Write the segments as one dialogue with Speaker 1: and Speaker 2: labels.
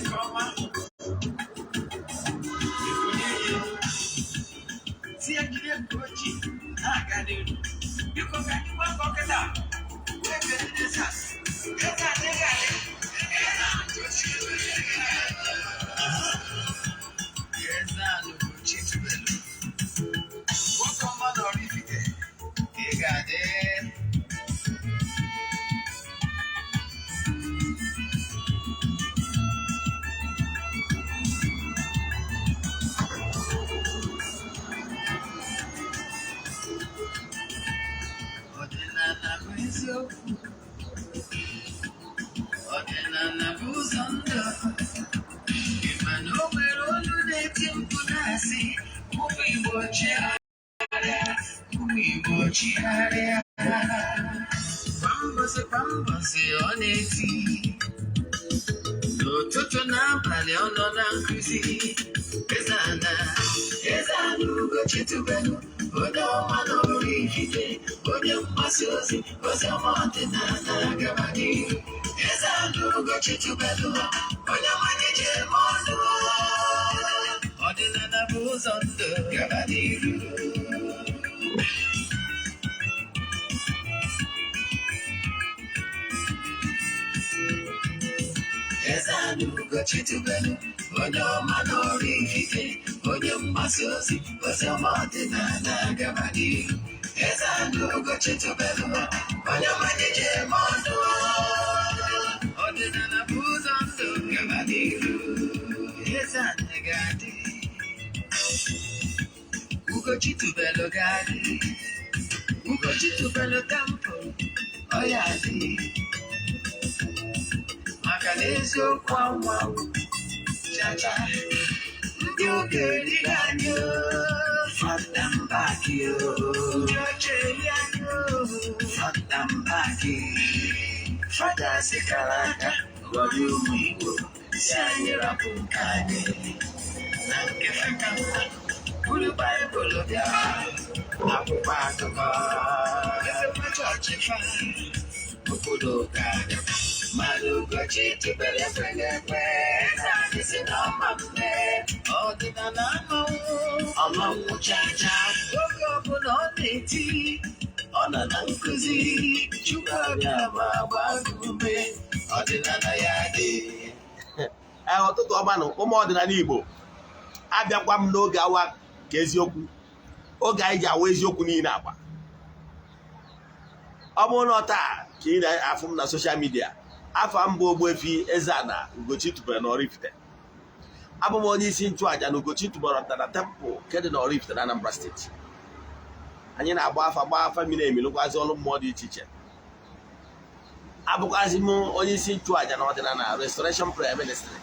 Speaker 1: Nke ọma, ebunye ya elu, si ya jide nke ochie na-aga n'ihu. Biko, ka anyị gbakọ kịta wee kelee eze a. Eze adịghị adị. Eze a n'Ugochi tubelu, nwoke ọma na Oraifite, ị ga-adị. Ọdịnala bụ eziokwu, ọdịnala bụ ụzọ ndụ. Ị ma na o nwere olu na-eti mkpu na-asị, "Ụmụ Igbo chigharịa, ụmụ Igbo chigharịa." Kwa mbọsị kwa mbọsị ọ na-eti, n'ụtụtụ n'abalị ọ nọ na nkụzi. Eze ana, Eze ana Ugochi tubelu, onye ọma na Oraifite, onye mgbasa ozi ozi ọma ọdịnala, gaba n'ihu. Eze ana Ugochi tubelu, onye nwanyị ji eme ọnụ. Ọdịnala bụ ụzọ ndụ, gaba n'ihu. Eze ana Ugochi tubelu, onye ọma na Oraifite, onye mgbasa ozi ozi ọma ọdịnala, gaba n'ihu. Eze ana Ugochi tubelu, onye nwanyị ji eme ọnụ. Ọdịnala bụ ụzọ ndụ, gaba n'ihu. Eze ana ga-adị, Ugochi tubelu ga-adị, Ugochi tubelu temple ọ ya adị, maka na eziokwu anwụ anwụ chacha. Ndị ụka erighị anyị o, front and back o. Ndị ọcha eri anyị o, front and back. Fada sikara aka ghọrọ ụmụ Igbo, si anyị rapụ nke anyị na nke feka mma, buru Baịbụl bịa, akwụkwọ akụkọ, efekwa chọọchị fa, obodo ga-abịa. Mana Ugochi tubelu ekweghị ekwe. Eze anyị si na ọma mme, ọdịnala amanwụ ọmanwụ chacha. Oge ọbụla ọ na-eti, ọ nọ na nkụzi. Chukwu abịa ma gbaa gị ume, ọdịnala ya dị.
Speaker 2: Ee, ụtụtụ ọma nụ, ụmụ ọdịnala Igbo. Abịakwa m n'oge awa ka eziokwu, oge anyị ji awa eziokwu niile agba. Ọ bụrụ na taa ka ị na-afụ m na social media, afa m bụ Ogbuefi Eze-Ana Ugochi tubelu na Oraifite. Abụ m onye isi nchụaja na Ugochi tubelu na temple nke dị na Oraifite na Anambra Steeti. Anyị na-agba afa, gbaa afa miri emi, lụkwazi ọrụ mmụọ dị iche iche. Abụkwazi m onye isi nchụaja na Ọdịnala Restoration Prayer Ministry,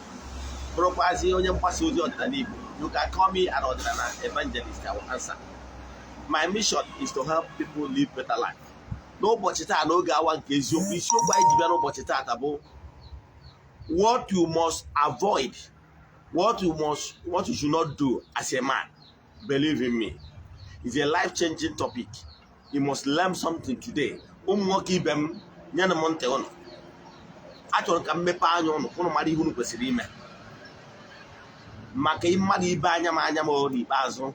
Speaker 2: bụrụkwazi onye mgbasa ozi ọdịnala Igbo. You can call me an ọdịnala evangelist, I will answer. My mission is to help people live better life. N'ụbọchị taa, n'oge awa nke eziokwu, isiokwu anyị ji bịa n'ụbọchị taata bụ what you must avoid, what you should not do as a man. Believe in me, it's a life changing topic. You must learn something today. Ụmụ nwoke ibe m, nyenụ m ntị ụnụ. Achọrọ ka m mepee anya ụnụ, ụnụ mara ihe unu kwesịrị ime maka mmadụ ibe anya m anya m n'ikpeazụ.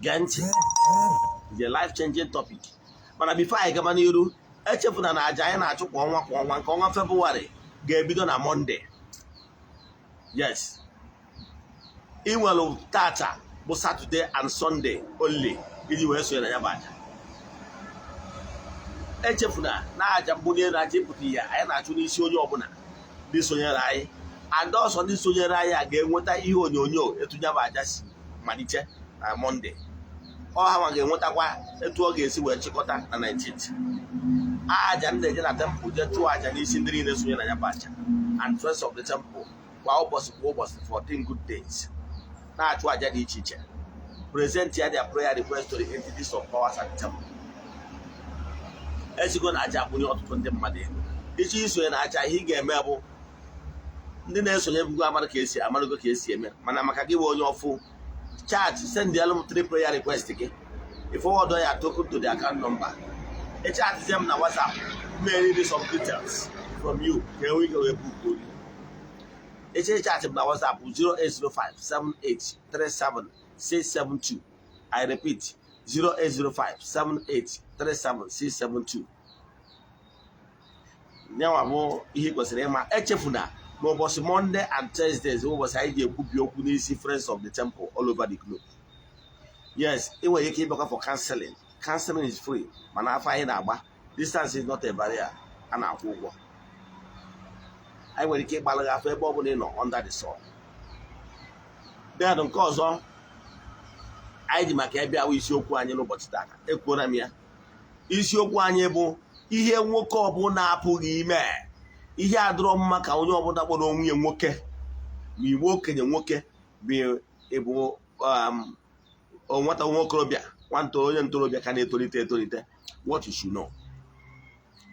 Speaker 2: Gee ntị, it's a life changing topic. Mana before anyị gaba n'iru, echefuna na aja anyị na-achụ kwa ọnwa kwa ọnwa, nke ọnwa Febụwarị ga-ebido na Mọnde. Yes, ị nwere tata bụ Saturday and Sunday only iji wee sonye na ya bụ aja. Echefuna na aja mbuli elu, aja ịpụta ihe anyị na-achụ n'isi onye ọbụla ndị sonyere anyị, and ọsọ ndị sonyere anyị a ga-enweta ihe onyonyo etu ya bụ aja si malite na Mọnde. Ọ ha nwa ga-enwetakwa etu ọ ga-esi wee chịkọta na 19th. Aja ndị eje na temple jee chụọ aja n'isi ndị niile sonye na ya bụ aja and friends of the temple, kwa ụbọchị kwa ụbọchị, 14 good days, na-achụ aja dị iche iche, present ya their prayer request to the entities of powers at the temple. Esigo na aja akwụnye ọtụtụ ndị mmadụ ego. Iche isonye na aja, ihe ị ga-eme bụ, ndị na-esonye bugo amara ka esi amarago ka esi eme, mana maka gị bụ onye ọfụ, chat, send m three prayer request gị, i forward ya token to the account number. Ị chatzie m na WhatsApp, mmeri some details from you ka enwe ike wee book gị. Eche chat m na WhatsApp 08057837672. I repeat, 08057837672. Nyanwa bụ ihe ị kwesịrị ịma. Echefuna n'ụbọchị Monday and Thursdays bụ ụbọchị anyị ji ekwubi okwu n'isi Friends of the Temple all over the globe. Yes, ị nwere ike ịbịakwa for counseling. Counseling is free, mana afọ anyị na-agba, distance is not a barrier. A na-akwụ ụgwọ. Anyị nwere ike ịgbalị gị afọ ebe ọ bụla ị nọ under the sun. Then nke ọzọ anyị ji maka ebe awụ isiokwu anyị n'ụbọchị taa, ekwuola m ya, isiokwu anyị bụ ihe nwoke ọbụla apụghị ime. Ihe adịrọ mma ka onye ọbụla kpọrọ onwe ya nwoke, ma igbo okenye nwoke bụ ịbụ nwata nwokorobịa, nwata onye ntorobịa ka na-etolite etolite, what you should know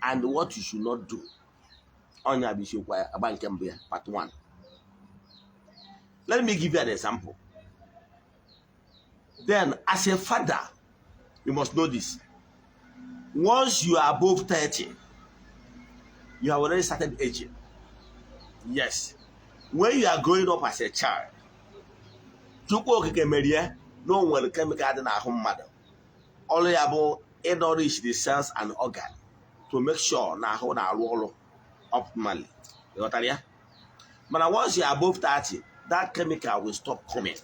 Speaker 2: and what you should not do. Ọnya bụ isiokwu agba nke mbụ ya, part 1. Let me give you an example. Then, as a father, you must know this: once you are above 30, you have already started aging. Yes, when you are growing up as a child, Chukwu Okike merie na o nwere chemical dị n'ahụ mmadụ, ọrụ ya bụ ịnourish the cells and organ to make sure na ahụ na-arụ ọrụ optimally. Ịghọtara ya? Mana once you are above 30, that chemical will stop coming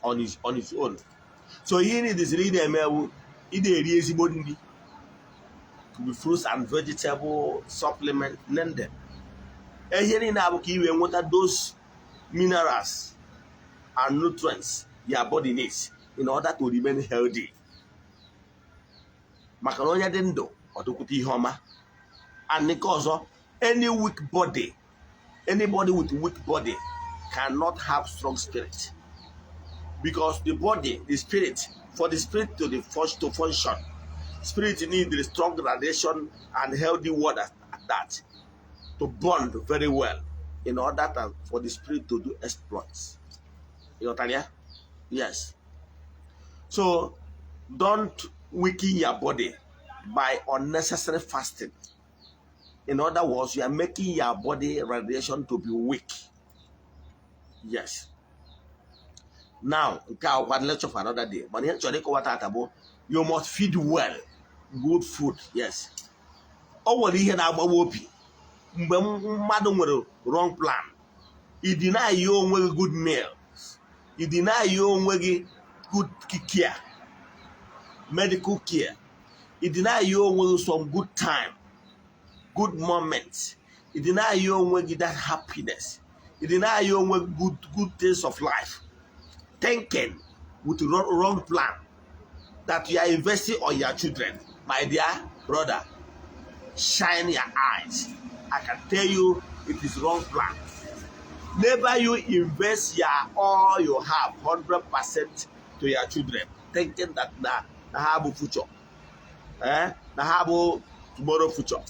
Speaker 2: on its own. So ihe ị nidiziri ị na-eme ewu, ị na-eri ezigbo nri, could be fruits and vegetable supplement, name them. Ihe niile abụ ka ị wee nweta those minerals and nutrients your body needs in order to remain healthy, maka na onye dị ndụ, ọ dịkwute ihe ọma. And nke ọzọ, any weak body, anybody with weak body cannot have strong spirit, because the body, the spirit, for the spirit to the first to function, spirit need the strong radiation and healthy water at that to bond very well in order for the spirit to do exploits. Ịghọtara ya? Yes. So don't weaken your body by unnecessary fasting. In other words, you are making your body radiation to be weak. Yes. Now, nke a kwa lecture for another day, mana ihe m chọrọ ịkọwa tata bụ you must feed well, good food. Yes, o nwere ihe na-agbawa obi mgbe mmadụ nwere wrong plan. I deny ya onwe gị good meals, i deny ya onwe gị good care, medical care, i deny ya onwe gị some good time, good moments, i deny ya onwe gị that happiness, i deny ya onwe gị good things of life, thinking with wrong plan that you are investing on your children. My dear brother, shine your eyes. I can tell you it is wrong plan. Never you invest your all you have 100% to your children, thinking that na ha bụ future, eh? Na ha bụ tomorrow future.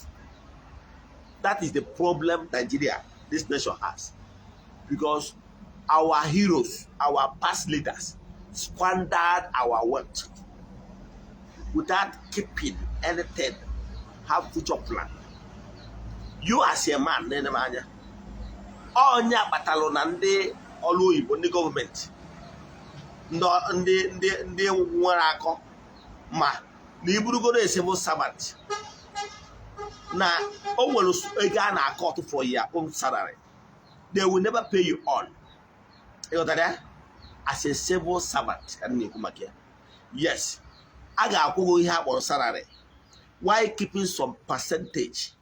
Speaker 2: That is the problem Nigeria, this nation, has, because our heroes, our past leaders, squandered our wealth without keeping anything, have future plan. You as a man na-ene m anya, onye akpatalụ na ndị ọrụ oyibo, ndị gọọmenti, ndị nwere akọ, ma na iburugoro a civil servant, na o nwere ego a na-akọtụ for your own salary. They will never pay you all. Ịghọtara ya? As a civil servant ka m na-ekwu maka ya. Yes, a ga-akwụ gị ihe a kpọrọ salary while keeping some percentage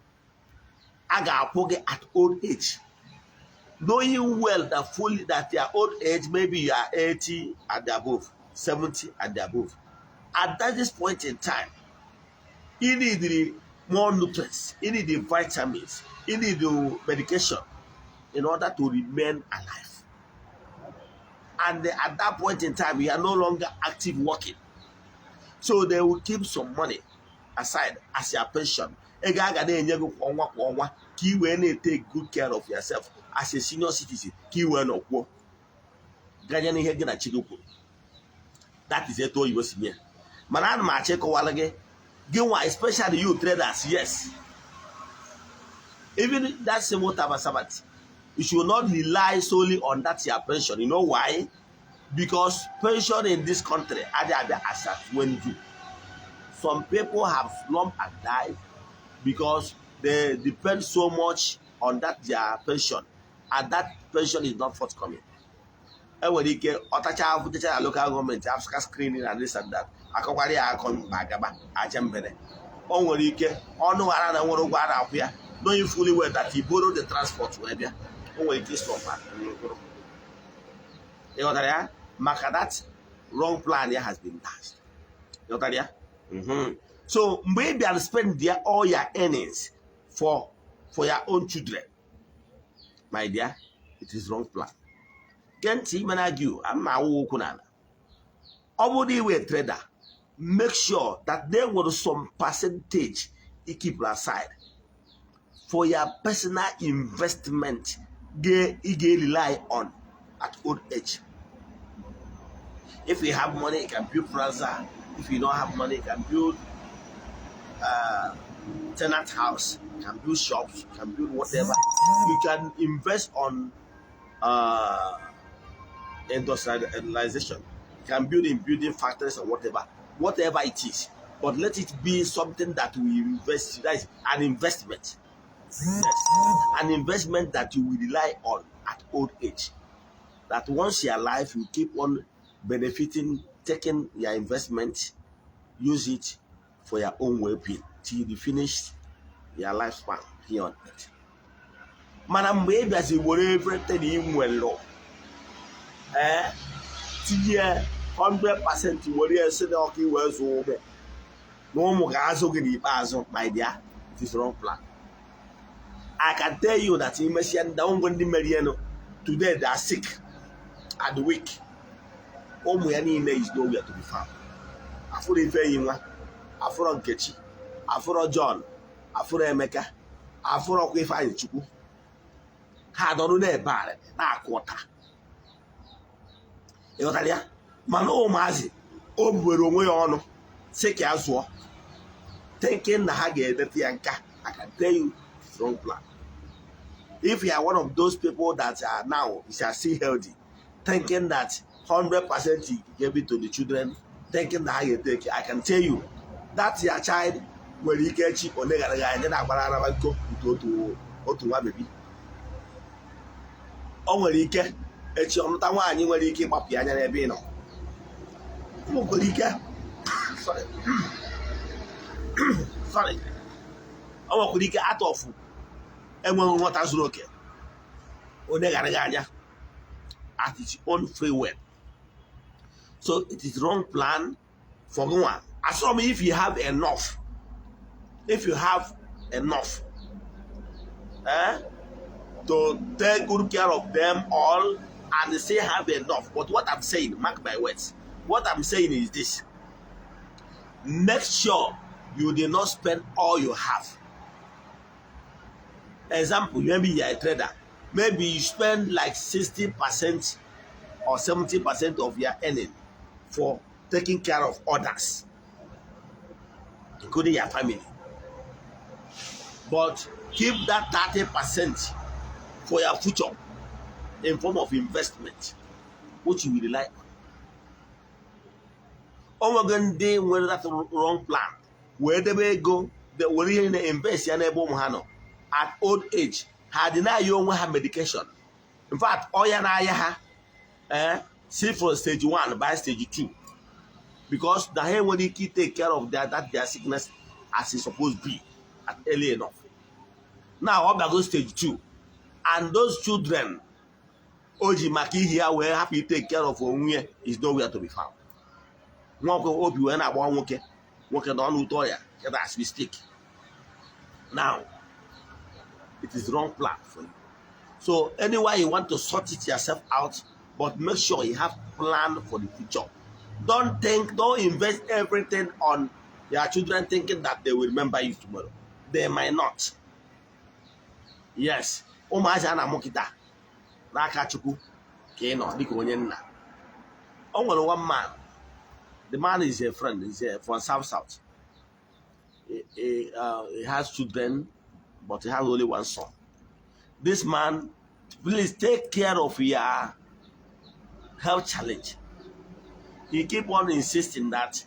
Speaker 2: a ga-akwụ gị at old age, knowing well that fully that your old age, maybe you are 80 and above, 70 and above. At that this point in time, you need the more nutrients, you need the vitamins, you need the medication in order to remain alive. And at that point in time, you are no longer active working, so they will keep some money aside as your pension. Ego a ga na-enye gị kwa ọnwa kwa ọnwa ka ị wee na-etake good care of yourself as a senior citizen, ka ị wee nọkwuo ganye n'ihe gị na chi gị kwuru. That is etu oyibo si mee. Mana ana m achọ ịkọwara gị, gị nwa, especially you traders. Yes, even that civil servant, You should not rely solely on that your pension. You know why? Because pension in this country adịghị abịa as at when due. Some people have slumped and died because they depend so much on that their pension, and that pension is not forthcoming. Enwere ike ọtacha afụchacha na local government Africa, screening and this and that, akọkwara ya akọ mba agaba aja mbere. O nwere ike ọnụ ghara na nwere ụgwọ a na-akwụ ya, knowing fully well that he borrow the transport wee bịa. O nwere ike ịsọ. Ịghọtara ya? Maka that wrong plan ya has been dashed. Ịghọtara ya? So mgbe ị bịara spend their all your earnings for your own children, my dear, it is wrong plan. Gee ntị, imena gị ama awụ okwu n'ala. Ọ bụrụ na iwe trader, make sure that there was some percentage you keep aside for your personal investment ị ga-rely on at old age. If you have money, you can build plaza. If you don't have money, you can build tenant house, you can build shops, you can build whatever. You can invest on industrialization. You can build in building factories or whatever, whatever it is. But let it be something that we invest. That is an investment. Yes, an investment that you will rely on at old age. That once you're alive, you keep on benefiting, taking your investment, use it for your own well-being till you finish your lifespan here on earth. Mana mgbe ị bịazi were everything ị nwere, ee, tinye 100%, were ya si na ọka iwee zụọ ụmụ na ụmụ ga-azụ gị n'ikpeazụ, my dear, it is wrong plan. I can tell you that imesịa ndị ngwe ndị merienụ today, they are sick and weak. Ụmụ ya niile is nowhere to be found. Afụrụ Ifeanyi nwa, afụrọ Nkechi, afụrọ John, afụrọ Emeka, afụrọkwa Ifeanyị Chukwu. Ha nọrọ na-ebe arịrị na-akụ ụta. Ịghọtara ya? Mana ụmụazị o buwere onwe ya ọnụ sị ka ya zụọ, thinking na ha ga-edete ya nka. I can tell you, it's wrong plan. If you are one of those people that are now is are still healthy, thinking that 100% you gave it to the children, thinking na ha ga-eteke, I can tell you that your child nwere ike echi o leghara gị anya na-agbara araba nko nke otu nwa baby. O nwere ike echi ọnụta nwaanyị nwere ike ịgbapụ ya anya n'ebe ị nọ. O nwekwara ike, sorry, sorry, o nwekwara ike atọfụ enweghị nghọta zuru oke, onye ghara gị anya at his own free will. So it is wrong plan for nwa. Assume if you have enough, if you have enough to take good care of them all and still have enough. But what I'm saying, mark my words, what I'm saying is this: make sure you did not spend all you have. Example, maybe you're a trader. Maybe you spend like 60% or 70% of your earning for taking care of others, including your family. But keep that 30% for your future in form of investment, which you will rely on. O nwego ndị nwere that wrong plan wee debe ego, were ihe na-invest ya n'ebe ụmụ ha nọ. At old age, ha dị na-aya onwe ha medication. In fact, ọya na-aya ha, si from stage 1 by stage 2, because na ha enwere ike take care of their sickness as e suppose be at early enough. Now ọ bịago stage 2, and those children o ji maka ihi ya wee hapụ take care of onwe ya is nowhere to be found. Nwoke obi wee na-agba nwoke nwoke na ọnụ ụtọ ọrịa kịta as we speak. Now it is wrong plan for you. So anyway, you want to sort it yourself out, but make sure you have plan for the future. Don't think, don't invest everything on your children, thinking that they will remember you tomorrow. They might not. Yes, ụmụazị a na-amụ kịta n'aka Chukwu ka ị nọ dịka onye nna. O nwere one man. The man is a friend, is from South South. He has children, but he has only one son. This man Please take care of your health challenge. He keep on insisting that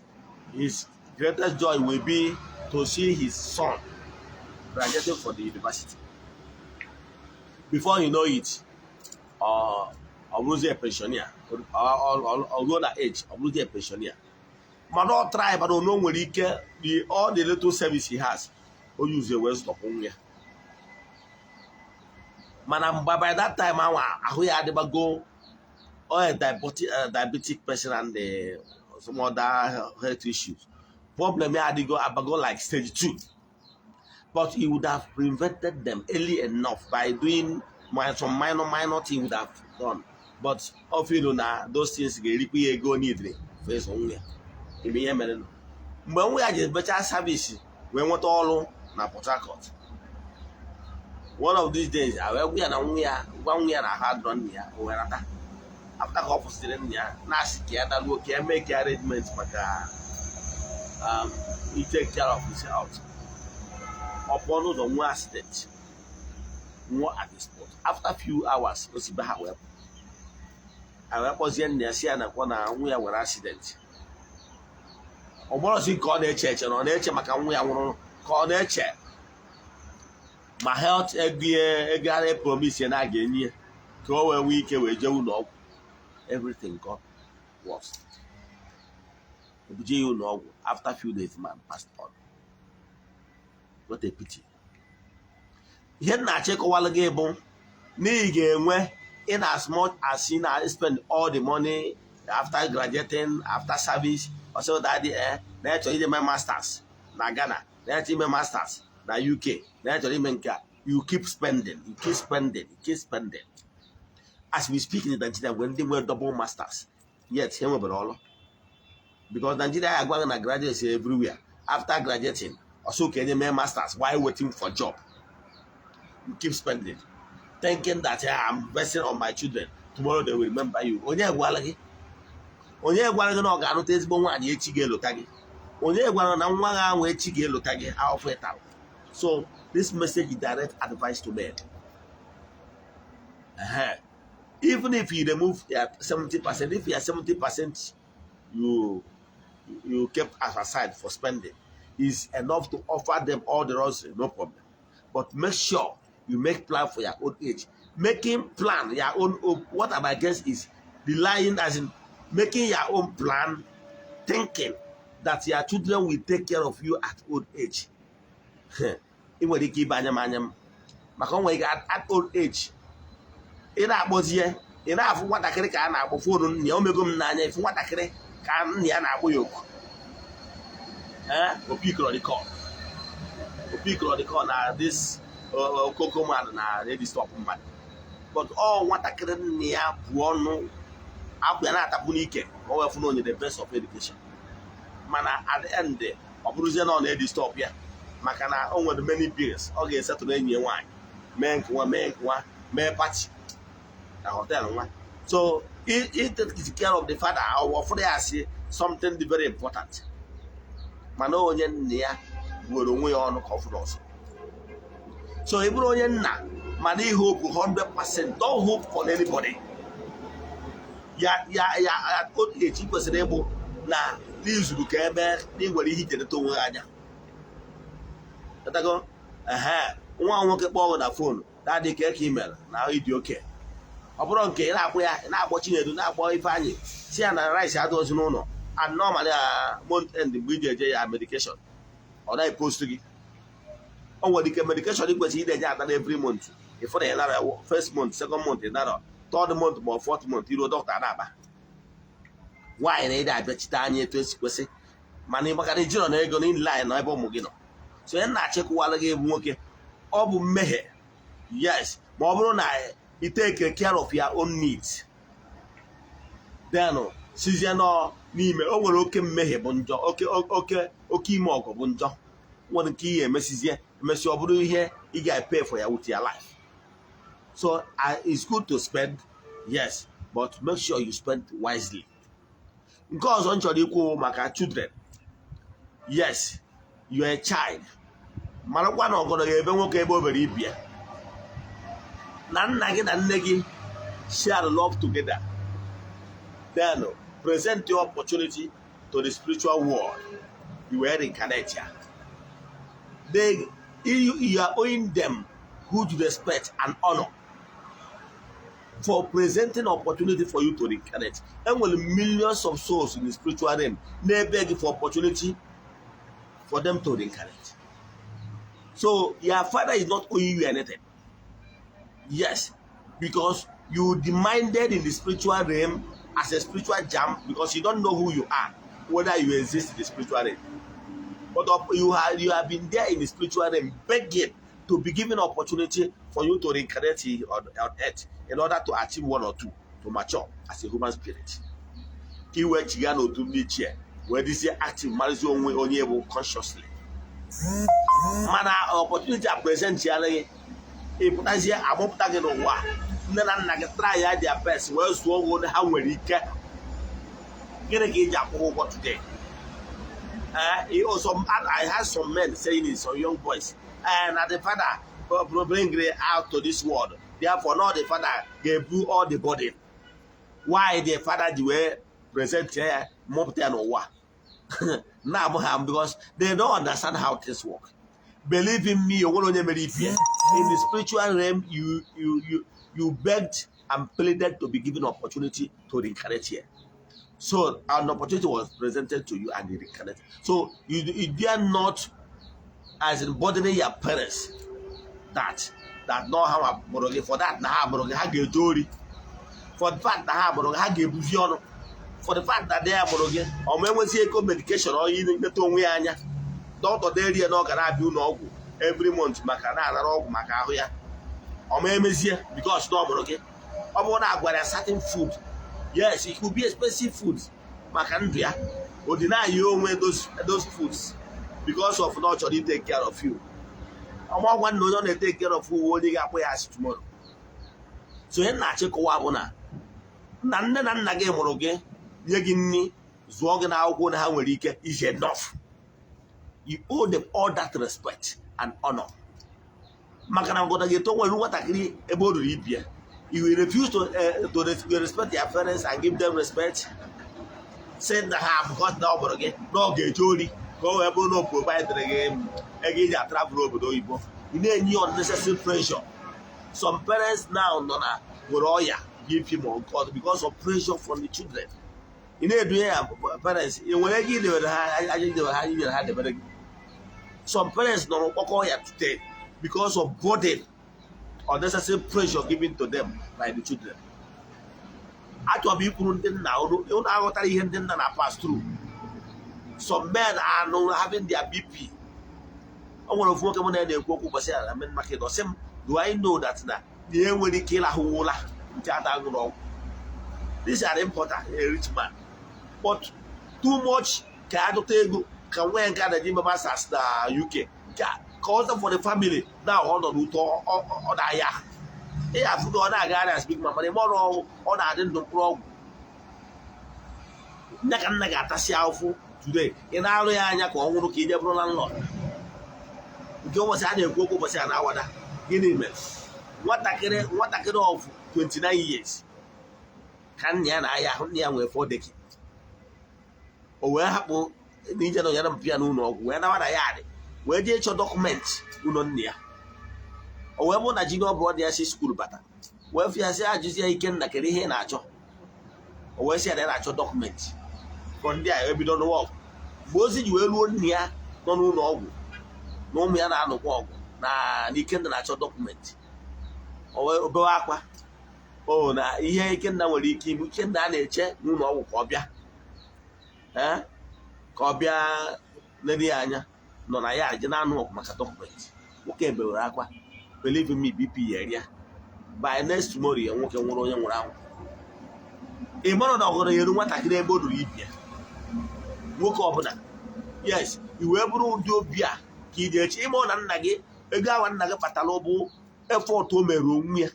Speaker 2: his greatest joy will be to see his son graduating from the university. Before you know it, ọ bụrụzie pensioner, ọ ruo na age ọ bụrụzie pensioner. Mana ọ try, mana o nwere ike the all the little service he has, o use wee stop nwa ya. Mana mgbe by that time anwa ahụ ya adịbago, ọ diabetic person and some other health issues, problem ya adịgo abago like stage 2. But he would have prevented them early enough by doing some minor minor thing he would have done. But ọ feel na those things ga-erikwa ya ego niile for ịzụ nwa ya. Ime ihe mere nụ. Mgbe nwa ya ji mechaa service wee nweta ọrụ na Port Harcourt, one of these days a wee gwa ya na nwa ya, gwa nwa ya na ahụ adọrọ nna ya. O wee nata after ka ọ kwụsịrị nna ya, na-asị ka ya daruo ka ya mee ka arrangement maka take care of his health. Ọ pụọ n'ụzọ, nwee accident, nwụọ at the spot. After few hours o si be ha wee pụ, a wee kpọzie nna ya, si ya nakwa na nwa ya nwere accident. Ọ bụrụzi ka ọ na-eche eche na ọ na-eche maka nwa ya nwụrụ, ka ọ na-eche ma health ego ya, ego a na-epromise ya na a ga-enye ya ka o wee nwee ike wee jee ụlọ ọgwụ. Everything got worse. Ebuje ya ụlọ ọgwụ. After few days, man passed on. What a pity. Ihe m na-achọ ịkọwalụ gị bụ na ị ga-enwe, in as much as you na spend all the money after graduating, after service, also that na ịchọrọ ije mee masters na Ghana, na ịchọrọ ime masters na UK, na ịchọrọ ime nke a, you keep spending, you keep spending, you keep spending. As we speak, in Nigeria, when ndị nwere double masters, yet ha nwebere ọrụ, because Nigeria agwaghị na graduates everywhere. After graduating, also ka enye mee masters while waiting for job. You keep spending, thinking that, "Yeah, I'm investing on my children, tomorrow they will remember you." Onye gwara gị? Onye gwara gị na ọ ga-anụta ezigbo nwaanyị echi ga-elota gị? Onye gwara na nwa gị ahụ echi ga-elota gị ahụfụ ịtara? So this message is direct advice to men. Even if you remove your 70%, if you are 70% you kept as aside for spending is enough to offer them all the rosary, no problem. But make sure you make plan for your own age. Making plan your own, what I'm against is relying, as in making your own plan, thinking that your children will take care of you at old age. Ị nwere ike ibe anya m anya m maka o nwere ike at old age ị na-akpọzi ya, ị na-afụ nwatakịrị ka a na-akpọ phone nna ya. Omego m n'anya ịfụ nwatakịrị ka nna ya na-akpọ ya oku. Ee, opikọrọ the call, opikọrọ the call na this okoko mmadụ na ready stop mmadụ. But ọ nwatakịrị nna ya bụ ọnụ akwa ya na-atapụ n'ike ka o wee fụ na onye the best of education. Mana at the end, ọ bụrụzie na ọ na-edi stop ya maka na o nwere many bills ọ ga-esetụrụ enyi ya nwaanyị, mee nkewa, mee nkewa, mee party na hotel nwa. So he takes care of the father, ọ fụrụ ya asị something dị very important. Mana onye nna ya gwere onwe ya ọnụ ka ọ fụrụ ọzọ. So ị bụrụ onye nna, mana ị hope 100%, don't hope for anybody. Ya ya ya at old age, ị kwesịrị ịbụ na n'izuru ka ebe na ị nwere ihe iji onwe gị anya. Ghọtago? Ehe, nwa nwoke kpọọ gị na phone, "Daddy, ka ka email na ịdị oke." Ọ bụrụ nke ị na-akpọ ya, ị na-akpọ Chinedu, na-akpọ Ifeanyị, si ya na rice adịghịzi n'ụlọ, and normally month end mgbe iji eje ya medication, ọ naghị post gị. O nwere ike medication ị kwesịrị ị na-eje ada every month, ịfụ na ị nara first month, second month, ị nara third month ma ọ fourth month, iruo dọkịta na-aba nwaanyị na ịdị abịachite anya etu esi kwesị. Mana ị maka na ijirọ na ego na ile anyị nọ ebe ụmụ gị nọ. So onye na-achịkwawala gị bụ nwoke, ọ bụ mmehie, yes, ma ọ bụrụ na ị take care of your own needs, then sizie nọ n'ime o nwere oke mmehie bụ njọ, oke oke oke ime ọgụ bụ njọ. Nwere nke ihe emesizie emesi, ọ bụrụ ihe ị ga-pay for ya with your life. So it's good to spend, yes, but make sure you spend wisely. Nke ọzọ m chọrọ ikwu maka children: yes, you are a child, marakwa na ọgọdọ ga-ebe nwoke ebe o bere ibia. Na nna gị na nne gị share love together, then present your opportunity to the spiritual world, you were reincarnate ya. They you, you are owing them huge respect and honor for presenting opportunity for you to reincarnate. Enwere millions of souls in the spiritual realm na-ebe gị for opportunity for them to reincarnate. So your father is not owing you anything. Yes, because you demanded in the spiritual realm as a spiritual jam, because you don't know who you are, whether you exist in the spiritual realm. But you have been there in the spiritual realm begging to be given opportunity for you to reincarnate on earth in order to achieve one or two, to mature as a human spirit. Ka i wee chiga n'otu ndị ichie, wee dịzie active, marụzie onwe onye bụ consciously. Mana opportunity a present ya gị, ịpụtazie, amụpụta gị n'ụwa, nne na nna gị try ya their best wee zụọ gị onye ha nwere ike. Gịnị ka iji akwụ ụgwọ today? I had some men saying it, some young boys, and the father bring it out to this world. Therefore, not the father gave you all the burden. Why the father ji wee present ya, mụpụta ya n'ụwa? Na-abụ ha because they don't understand how things work. Believe in me, onwere onye mere ife ya. In the spiritual realm, you begged and pleaded to be given opportunity to reincarnate here. So an opportunity was presented to you and you reincarnated. So you dare not as in burdening your parents that no ha mụrụ gị for that, na ha mụrụ gị, ha ga-eje ori for the fact na ha mụrụ gị, ha ga-ebuzi ọnụ for the fact that they mụrụ gị. Ọ ma enwezi ego medication, ọ yi nleta onwe ya anya, dọkịta derie na ọ ga na-abịa ụlọ ọgwụ every month maka na-anara ọgwụ maka ahụ ya. Ọ ma emezie because na ọ mụrụ gị. Ọ bụrụ na agwara ya certain food, yes, it could be expensive food maka ndụ ya, o deny ya onwe those foods because of na ọ chọrọ take care of you. Ọma ọgwa nna onye ọ na-etake care of uwe onye ga-akpọ ya asị tomorrow. So ihe na-achịkọwa bụ na nna nne na nna gị mụrụ gị, nye gị nri, zụọ gị n'akwụkwọ, na ha nwere ike is enough. You owe them all that respect and honor, maka na ngọdọ ga-eto nwere nwatakịrị ebe o ruru ibia, you will refuse to respect your parents and give them respect, say na ha because na ọ mụrụ gị, na ọ ga-eje ori ka o wee bụrụ na o provide gị ego iji atravel obodo oyibo. Ị na-enye unnecessary pressure. Some parents now nọ na nwere ọya BP ma nke ọzọ because of pressure from the children. Ị na-edunye ya parents, ị nwere ego idewere ha aja, idewere ha, inyere ha debere gị. Some parents nọ n'ụkpọkọ ọya today because of burden, unnecessary pressure given to them by the children. Achọrọ m ikwuru ndị nna, unu aghọtara ihe ndị nna na pass through. Some men are now having their BP. O nwere ofu nwoke mụ na ya na-ekwu okwu ụbọchị a na main market. Ọ sị m, "Do I know that na ihe nwere ike ịrahụ ụra nke ada ṅụrụ ọgwụ?" This are important, a rich man, but too much ka adụta ego ka nwee nke a na-eji ime masters na UK ka ọzọ for the family na ọ nọ n'ụtọ ọ na-aya. Ị afụ na ọ na-agagharị as big man, mana ime ọrụ ọ na-adị ndụ mkpụrụ ọgwụ. Nne ka nna ga-atasị ahụfụ today. Ị na-arụ ya anya ka ọ nwụrụ ka ije bụrụ landlord nke ụbọchị a na-ekwu okwu ụbọchị a na-awada. Gịnị mere nwatakịrị of 29 years ka nna ya na-aya ahụ, nna ya nwere 4 decades, o wee hapụ na ije nọ ya na mpụ ya n'ụlọ ọgwụ, wee nawa na ya dị, wee jee ịchọ document ụlọ nna ya? O wee bụrụ na junior brother ya si school bata, wee fụ ya, sị ajụzi ya, "Ikenna, kedu ihe ị na-achọ?" O wee sị ya na ya na-achọ document for ndị a ebido n'ụwa ọgwụ. Mgbe ozi ji wee ruo nna ya nọ n'ụlọ ọgwụ na ụmụ ya na-anụkwa ọgụ na Ikenna na-achọ document, o wee bewe akwa o na ihe Ikenna nwere ike ime. Ikenna a na-eche n'ụlọ ọgwụ ka ọ bịa, ee, ka ọ bịa lere ya anya, nọ na ya je na-anụ ọgụ maka document. Nwoke bewere akwa. Believe me, BP ya eria. By next tomorrow ya nwoke nwụrụ, onye nwụrụ anwụ. Ị mara na ọgọrọ ya eru nwatakịrị ebe o ruru ibia nwoke ọbụla. Yes, i wee bụrụ ụdị obi a ka ị ga-eche ime ọ na nna gị ego awa nna gị kpatara bụ effort o mere onwe ya.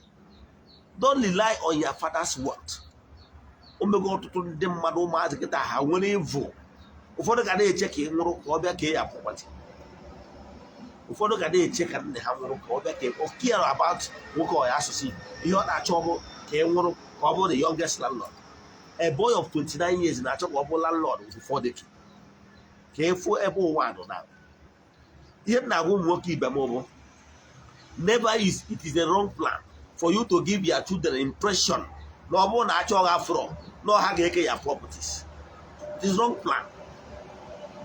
Speaker 2: Don't rely on your father's wealth. O mego ọtụtụ ndị mmadụ, ụmụazị kịta ha nwere ịvụ, ụfọdụ ga na-eche ka ị nwụrụ ka ọ bịa ka ya property. Ụfọdụ ga na-eche ka nne ha nwụrụ ka ọ bịa ka o care about nwoke ọya asụsụ Igbo. Ihe ọ na-achọ bụ ka ị nwụrụ ka ọ bụrụ the youngest landlord. A boy of 29 years na-achọ ka ọ bụrụ landlord with 4 decades. Ka efu ebe ụwa nọ na ihe m na-agwa ụmụ nwoke ibe m bụ, never is it is a wrong plan for you to give your children impression na ọ bụrụ na achọghị afro na ọha ga-eke ya properties. It is wrong plan.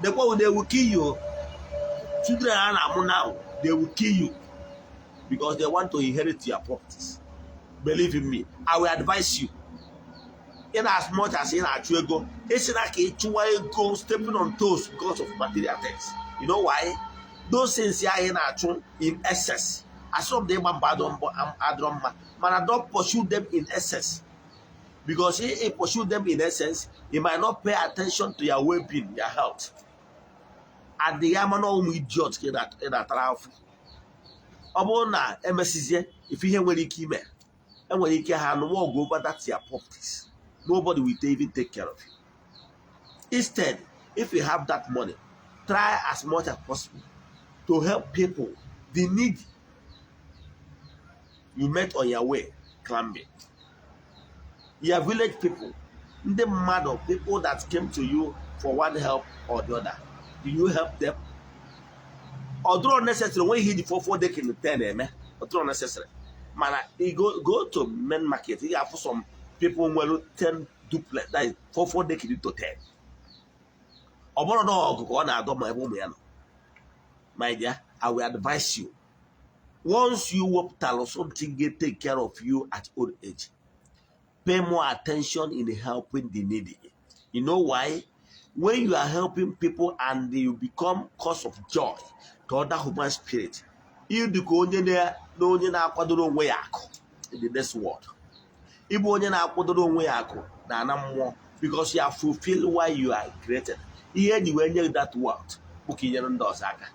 Speaker 2: Dekwa, they will kill you. Children a na-amụ now, they will kill you because they want to inherit your properties. Believe in me, I will advise you, in as much as ị na-achụ ego, esina ka ị chụwa ego stepping on toes because of material things. You know why? Those things ya ị na-achụ in excess, asọm ịgba mbọ adọrọ mma, mana don't pursue them in excess, because if you pursue them in essence, you might not pay attention to your well-being, your health. Adịghị ama na ụmụ idiot ka ị na-atara afụ. Ọ bụrụ na emesizie ife ihe nwere ike ime, enwere ike ha nụwa ọgụ over that your properties. Nobody will even take care of you. Instead, if you have that money, try as much as possible to help people, the needy you met on your way climbing, your village people, ndị mmadụ, people that came to you for one help or the other. Do you help them? Ọ dụrọ necessary onwe ihe iji 4 4 decking 10 eme. Ọ dụrọ necessary, mana you go to main market, ị ga-afụ some people nwere 10 duplex, that is 4 4 decking to 10. Ọ bụrụ na ọgụ ka ọ na-adọ ma ebe ụmụ ya nọ. My dear, I will advise you, once you wepụtalụ something get take care of you at old age, pay more attention in helping the needy. You know why? When you are helping people and you become cause of joy to other human spirit, ịdị ka onye na onye na-akwadoro onwe ya akụ in the next world. Ịbụ onye na-akwadoro onwe ya akụ na ana mmụọ, because you are fulfill why you are created. Ihe eji wee nye that wealth bụ ka inyere ndị ọzọ aka.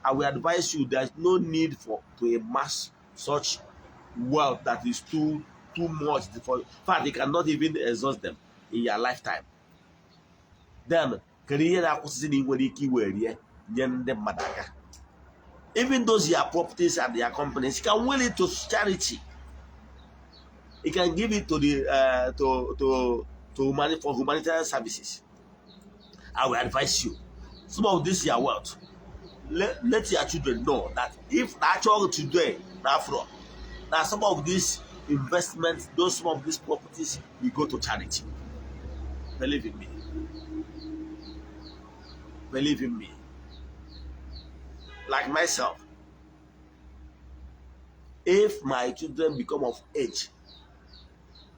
Speaker 2: I will advise you, there is no need for to amass such wealth that is too much for. In fact, you cannot even exhaust them in your lifetime. Then kedu ihe na-akwụsịsị na ị nwere ike iwere ya nye ndị mmadụ aka? Even those your properties and their companies, you can will it to charity. You can give it to the to humani for humanitarian services. I will advise you, some of this your wealth, let your children know that if natural today na afro na some of these investments, those some of these properties will go to charity. Believe in me, believe in me. Like myself, if my children become of age,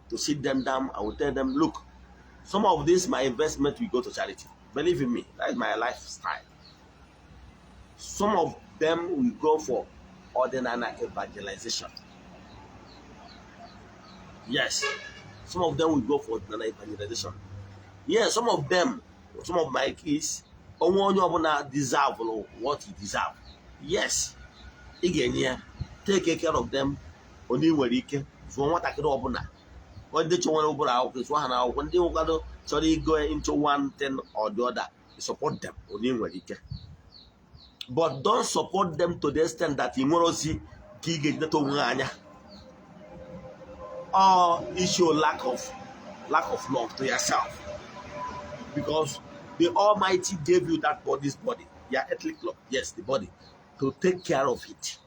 Speaker 2: to sit them down, I will tell them, "Look, some of this my investment will go to charity." Believe in me, that is my lifestyle. Some of them will go for ordinary evangelization. Yes, some of them will go for ordinary evangelization. Yes, some of them, some of my kids, onwe onye ọbụla deserve what he deserve, yes, ị ga-enye ya. Take care of them. Onye ị nwere ike zụọ nwatakịrị ọbụla, ndị chọrọ ụbụrụ akwụkwọ, zụọ ha na akwụkwọ. Ndị nwekwado chọrọ igo into one thing or the other, you support them onye ị nwere ike, but don't support them to the extent that ị nwere ozi ka ị ga-ejideta onwe ha anya or issue lack of love to yourself, because the Almighty gave you that body, this body, your earthly cloth, yes, the body, to take care of it,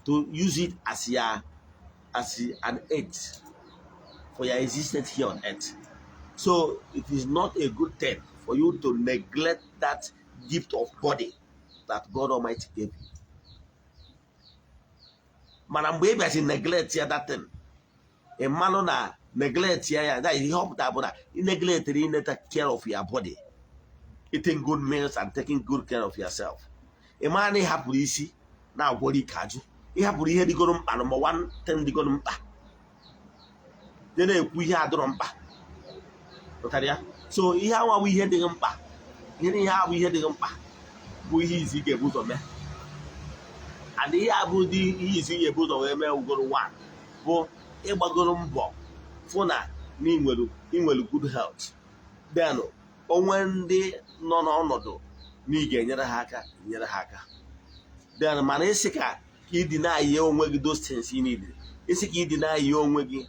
Speaker 2: to use it as an aid for your existence here on earth. So it is not a good thing for you to neglect that gift of body that God Almighty gave you. Mana mgbe ị bịazi neglect ya, that thing, ị malụ na neglect ya ya, that is, ihe ọ pụtara bụ na ị neglectịrị ị take care of your body, eating good meals and taking good care of yourself. Ị mara na ị hapụrụ isi na-agwọrọ ike ajụ, ị hapụrụ ihe dịgoro mkpa, number one thing dịgoro mkpa, dị na-ekwu ihe adịrọ mkpa pụtara ya. So ihe anwa bụ ihe dịghị mkpa, ihe a bụ ihe dịghị mkpa bụ ihe izi ị ga-ebu ụzọ mee. And ihe a bụ dị ihe izi ị ga-ebu ụzọ wee mee ugoro one bụ ịgbagoro mbọ fụ na ị nwere good health. Then onwe ndị nọ n'ọnọdụ Na ị ga-enyere ha aka, nyere ha aka. Then mana isi ka ịdị na-ayi onwe gị those things you need, isi ka ịdị na-ayi onwe gị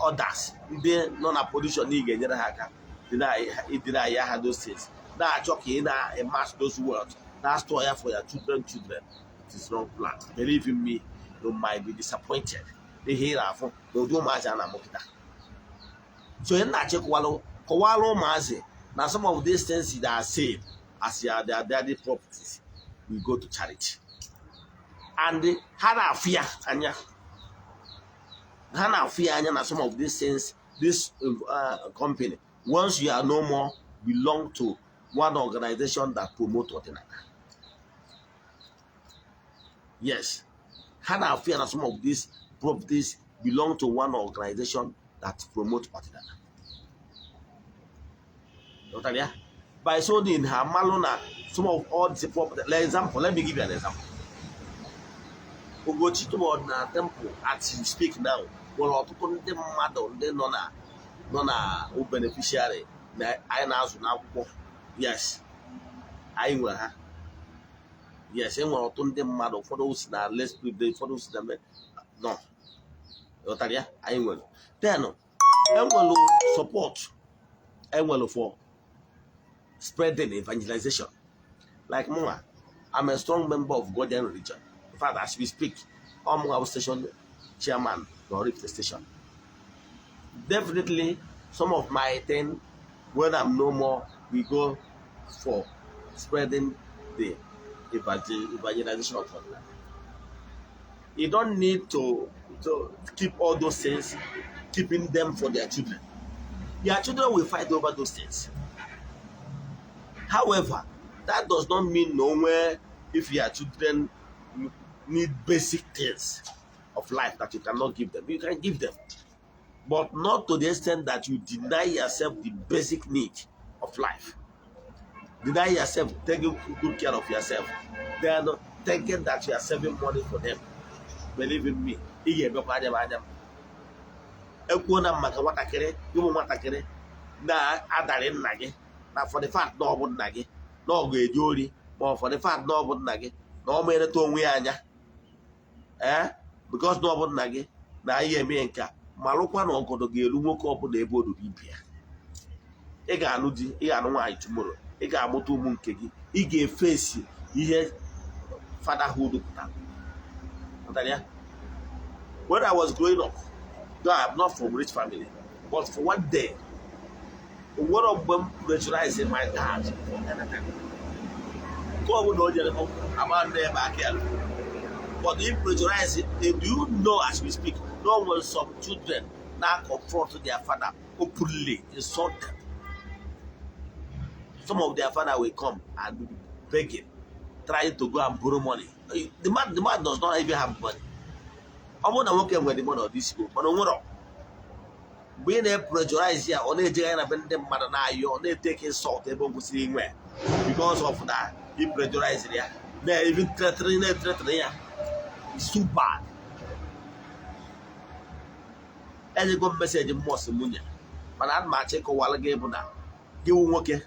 Speaker 2: others ndị nọ na position na ị ga-enyere ha aka, ịdị na-ayi ha those things, na-achọ ka ị na-amass those wealth, na store ya for your children children, it is wrong plan. Believe in me, you might be disappointed n'ihe ị na-afụ na ụdị ụmụazị a na-amụkịta. So ị na-achịkwalụ kọwalụ ụmụazị na some of these things that are saved as their daddy properties will go to charity, and ha na-afụ ya anya, ha na-afụ ya anya na some of these things, this company, once you are no more, belong to one organization that promote ọdịnala. Yes, ha na-afụ ya na some of these properties belong to one organization that promote ọdịnala. Ghọtara ya? By so doing, ha malụ na some of all the property. Like example, let me give you an example. Ugochi Ọdịnala Temple, as you speak now, nwere ọtụtụ ndị mmadụ ndị nọ na beneficiary na anyị na-azụ n'akwụkwọ. Yes, anyị nwere ha. Yes, e nwere ọtụtụ ndị mmadụ, ụfọdụ si na less privilege, ụfọdụ si na no. Ghọtara ya? Anyị nwere. Then enwere support, enwere for spreading evangelization. Like mụnwa, I'm a strong member of Godian Religion. In fact, as we speak, I'm our station chairman, the Oraifite station. Definitely, some of my thing, when I'm no more, we go for spreading the evangelization of God. You don't need to keep all those things, keeping them for their children. Their children will fight over those things. However, that does not mean nowhere if your children need basic things of life that you cannot give them. You can give them, but not to the extent that you deny yourself the basic need of life. Deny yourself taking good care of yourself. Then thinking that you are saving money for them. Believe in me, ị ga-emekwa anya m anya m. Ekwuo na m maka nwatakịrị, ụmụ nwatakịrị na-adarị nna gị na for the fact na ọ bụ nna gị na ọ ga-eje ori, ma ọ for the fact na ọ bụ nna gị na ọ mereta onwe ya anya, ee, because na ọ bụ nna gị na anyị eme nke a. Malụkwa na ọgọdọ ga-eru nwoke ọbụla ebe o ruru ibe ya. Ị ga-anụ di, ị ga-anụ nwaanyị tomorrow, ị ga-amụta ụmụ nke gị, ị ga-efesi ihe fatherhood pụtara. Pụtara ya? When I was growing up, though I'm not from rich family, but for one day, nwere mgbe m pressurize my dad for anything. Nke ọ bụla o jere m ama ndị ebe aka ya. But if pressurize, do you know, as we speak, no one, some children now confront their father openly, insult them. Some of their father will come and be begging, trying to go and borrow money. The man does not even have money. Ọ bụrụ na nwoke nwere the money, ọ dị isi, mana o nwere mgbe ị na-pressurize ya, ọ na-ejegharị na be ndị mmadụ na-ayọ, ọ na-etake insult ebe o kwesịrị inwe because of na ị pressurize ya, na even threatening, na-threatening ya. It's too bad. Enyego m message mmụọ si nwunye, mana ana m achọ ịkọwara gị bụ na gị wụ nwoke,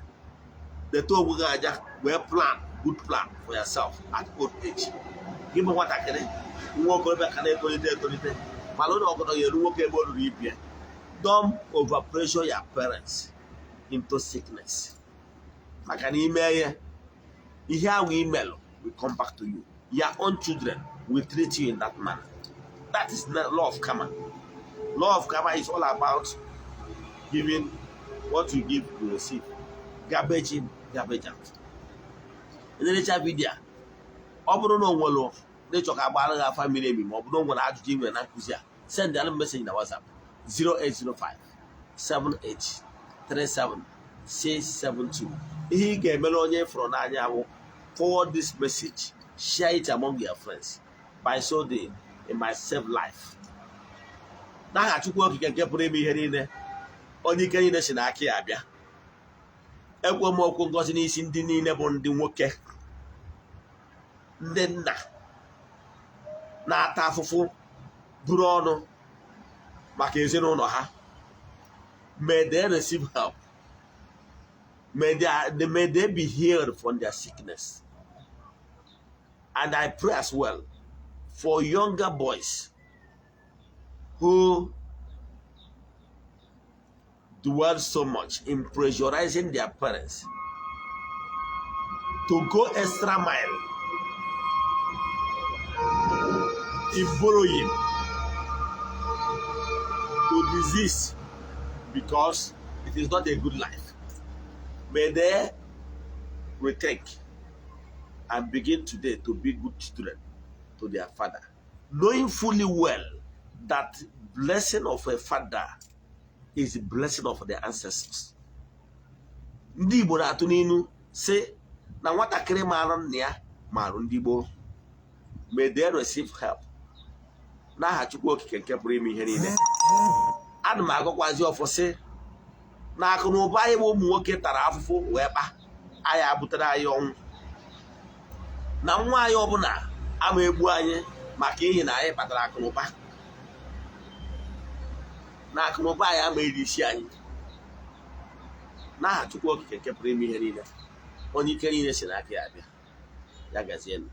Speaker 2: deta onwe gị aja wee plan good plan for yourself at old age. Gị bụ nwatakịrị nwa okorobịa ka na-etolite etolite, mana onye ọgọdọ ga-eru nwoke ebe o ruru ibie. Don't overpressure your parents into sickness, maka na ime ihe ihe ahụ imelụ will come back to you. Your own children will treat you in that manner. That is the law of karma. Law of karma is all about giving. What you give, you receive. Garbage in, garbage out. Enerecha video a, ọ bụrụ na o nwere n'ịchọ ka agbara gị afa miri emi, ma ọ bụ na o nwere ajụjụ ị nwere na nkụzi a, send alụ message na WhatsApp 0805 78 37 672. Ihe ị ga-emere onye fụrụ n'anya bụ forward this message, share it among your friends. By so doing, it might save life. N'aha Chukwu Okike nke pụrụ ime ihe niile, onye ike niile si n'aka ya abịa, ekwe m okwu ngozi n'isi ndị niile bụ ndị nwoke, ndị nna na-ata afụfụ buru ọnụ maka ezinụlọ ha. May they receive help. May they be healed from their sickness. And I pray as well for younger boys who dwell so much in pressurizing their parents to go extra mile in borrowing, to desist, because it is not a good life. May they rethink and begin today to be good children to their father, knowing fully well that blessing of a father is the blessing of their ancestors. Ndị Igbo na-atụ n'inu sị na nwatakịrị maara nna ya maara ndị gboo. May they receive help n'aha Chukwu Okike nke pụrụ ime ihe niile. Ana m agọkwazi ọfọ sị na akụ na ụba anyị bụ ụmụ nwoke tara afụfụ wee kpa anyị abutere anyị ọnwụ, na nwa anyị ọbụla ama egbu anyị maka ihi na anyị kpatara akụ na ụba, na akụ na ụba anyị ama eri isi anyị, n'aha Chukwu Okike nke pụrụ ime ihe niile, onye ike niile si n'aka ya abịa. Ya gazienụ.